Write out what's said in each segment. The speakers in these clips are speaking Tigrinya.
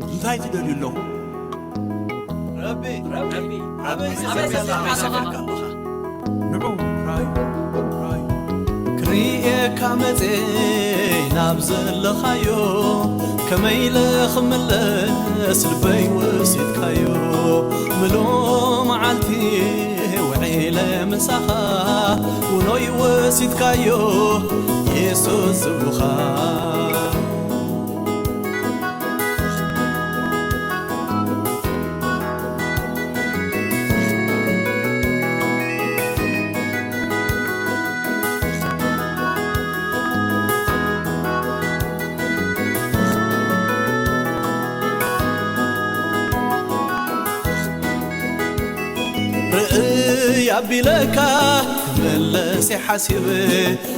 እንታይ ትደልዩ ኣለኹም? ረቢ፣ ረቢ፣ ኣበይ ዘለኻ? ኣበይ ዘለኻ? ንዑ፣ ራዩ፣ ራዩ። ክርእየካ መጼ ናብ ዘለኻዮ፣ ከመይ ኢለ ክምለስ ልበይ ወሲድካዮ። ምሉእ መዓልቲ ውዒለ ምሳኻ፣ ውኖይ ወሲድካዮ፣ የሱስ ዝብሉኻ። ርእይ ኣቢለካ ክምለስ ይሓሲብ፣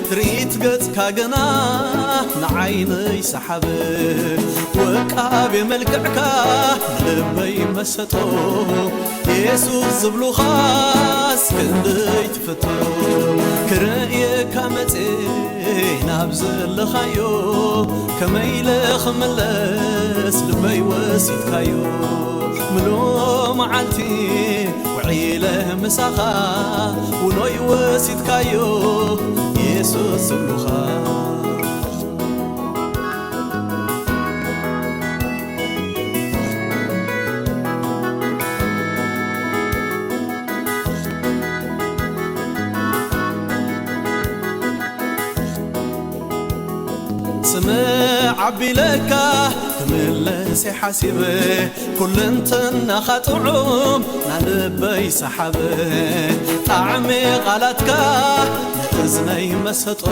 ትርኢት ገጽካ ግና ንዓይነይ ሰሓብ። ወቃቤ መልክዕካ ንልበይ መሰጦ፣ የሱስ ዝብሉኻስ ክንደይ ትፈቶ። ክርእየካ መጼ ናብ ዘለኻዮ፣ ከመይ ኢለ ክምለስ ልበይ ወሲድካዮ። ምሉእ መዓልቲ ውዒለ ምሳኻ፣ ውኖይ ወሲድካዮ፣ የሱስ ዝብሉኻ። ስምዕ ኣቢለካ ክምለስ ይሓሲብ፣ ኩልንትናኻ ጥዑም ናልበይ ሰሓብ። ጣዕሚ ቓላትካ ንእዝነይ መሰጦ፣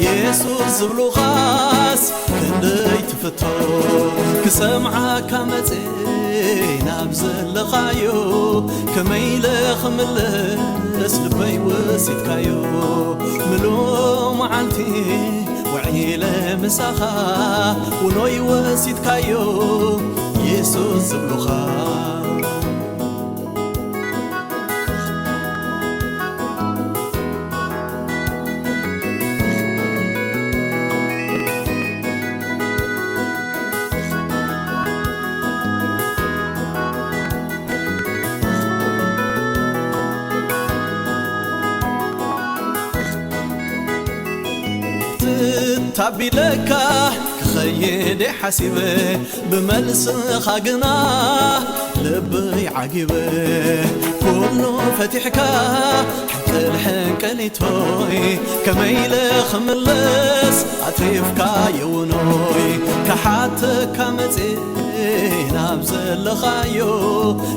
የሱስ ዝብሉኻስ ክንደይ ትፍቶ። ክሰምዓካ መጼ ናብ ዘለኻዮ፣ ከመይ ኢለ ክምለስ ልበይ ወሲድካዮ። ምሉእ መዓልቲ ውዒለ ምሳኻ፣ ውኖይ ወሲድካዮ፣ የሱስ ዝብሉኻ። ትታቢለካ ክኸይድ ሓሲበ፣ ብመልስኻ ግና ልበይ ዓጊበ። ኩሉ ፈቲሕካ ሕንቅል ሕንቅሊቶይ፣ ከመይ ኢለ ክምለስ ኣትሪፍካ የውኖይ። ክሓተካ መጼ ናብ ዘለኻዮ፣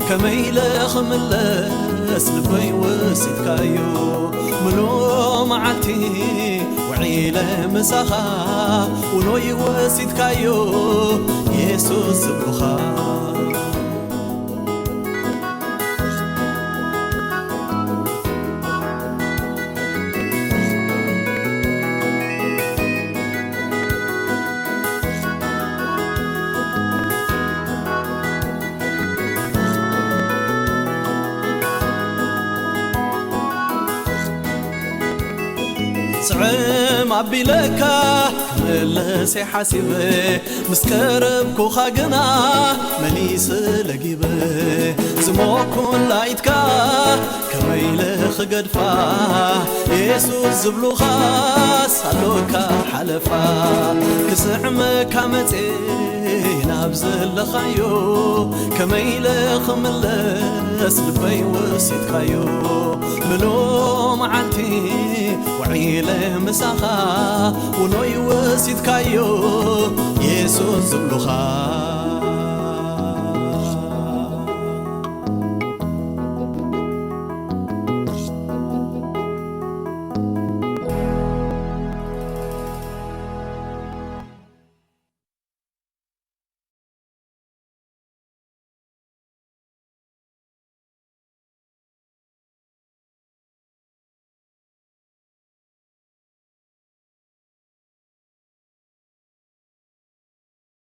ከመይ ኢለ ክምለስ ልበይ ወሲድካዮ። ምሉእ መዓልቲ ውዒለ ምሳኻ፣ ውኖይ ወሲድካዮ፣ የሱስ ዝብሉኻ። ጽዕም ኣቢለካ ክምለስ ሓሲበ፣ ምስ ቀረብኩኻ ግና መሊሰ ለጊበ። ዝሞኩላ ኢድካ ከመይ ኢለ ክገድፋ፣ የሱስ ዝብሉኻስ ኣሎካ ሓለፋ። ክስዕመካ መጼ ናብ ዘለኻዮ፣ ከመይ ኢለ ክምለስ ልበይ ወሲድካዮ። ምሉእ መዓልቲ ውዒለ ምሳኻ፣ ውኖይ ወሲድካዮ፣ የሱስ ዝብሉኻ።